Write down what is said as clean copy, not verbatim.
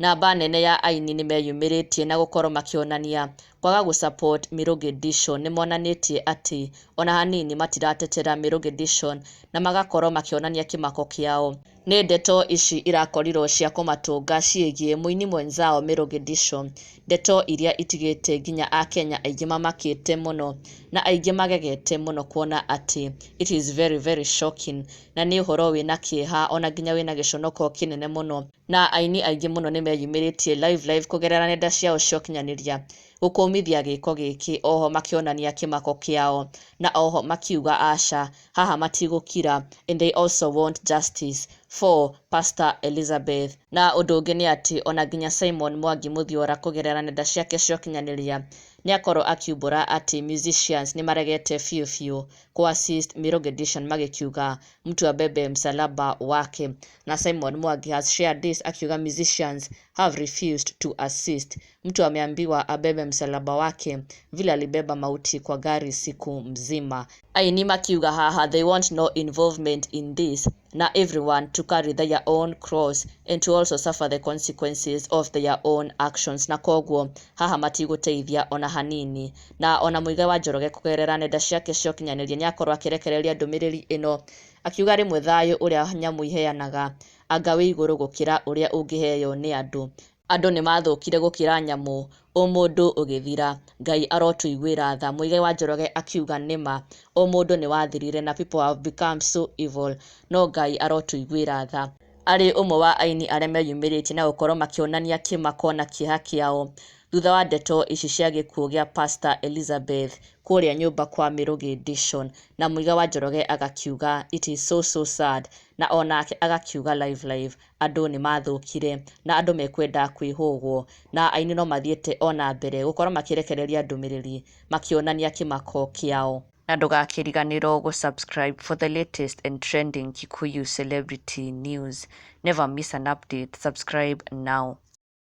Namba nene ya aini nĩmeyumĩrĩtie na gũkorwo makĩonania kwaga gũ support Mirugi Dishon. Nĩmonanĩtie atĩ ona hanini matiratetera Mirugi Dishon na magakorwo makĩonania kĩmako kĩao nĩ ndeto ici irakorirwo cia kũmatũnga ciĩgiĩ mũini mwenzao Mirugi Dishon, ndeto iria itigĩte nginya akenya aingĩ mamakĩte mũno na aingĩ magegete mũno kuona atĩ it is very very shocking, na nĩ ũhoro wĩna kĩeha ona nginya wĩna gĩconoko kĩnene mũno. Na aini aingĩ mũno nĩmeyumĩrĩtie live live kũgerera nenda ciao cia ũkinyanĩria gũkũmithia gĩko gĩkĩ, oho makĩonania kĩmako kĩao na oho makiuga aca, haha matigũkira, and they also want justice for Pastor Elizabeth. Na ũndũ ũngĩ nĩ atĩ ona nginya Simon Mwangi Mũthiora kũgerera nenda ciake cia ũkinyanĩria nĩ akorwo akiumbũra atĩ musicians nĩ maregete biũ biũ ku assist Mirugi Dishon, magĩkiuga mtu abebe msalaba wake. Na Simon Mwangi has shared this akiuga musicians have refused to assist, mtu ameambiwa abebe msalaba wake vile alibeba mauti kwa gari siku mzima. Aini makiuga haha they want no involvement in this, na everyone to carry their own cross and to also suffer the consequences of their own actions, na koguo haha matigũteithia ona hanini. Na ona Muigai wa Njoroge kũgerera nenda ciake cia ũkinyanĩria nĩ akorwo akĩrekereria ndũmĩrĩri ĩno akiuga rĩmwe thayũ ũrĩa nyamũ iheanaga anga wĩ igũrũ gũkĩra ũrĩa ũngĩheo nĩ andũ. Andũ nĩ mathũkire gũkĩra nyamũ, ũmũndũ ũgĩthira, Ngai arotũiguĩra tha. Muigai wa Njoroge akiuga nĩma ũmũndũ nĩ wathirire na people have become so evil, no Ngai arotũiguĩra tha. Arĩ ũmwe wa aini arĩa meyumĩrĩtie na gũkorwo makĩonania kĩmako na kĩeha kĩao thutha wa ndeto ici cia gĩkuũ gĩa Pastor Elizabeth kũrĩa nyũmba kwa Mirugi Dishon. Na Muigai wa Njoroge agakiuga it is so so sad, na onake agakiuga live live andũ nĩ mathũkire na andũ mekwenda kwĩhũgwo, na aini no mathiĩte ona mbere gũkorwo makĩrekereria ndũmĩrĩri makĩonania kĩmako kĩao. Na ndũgakĩriganĩrwo gũ subscribe for the latest and trending Kikuyu celebrity news. Never miss an update. Subscribe now.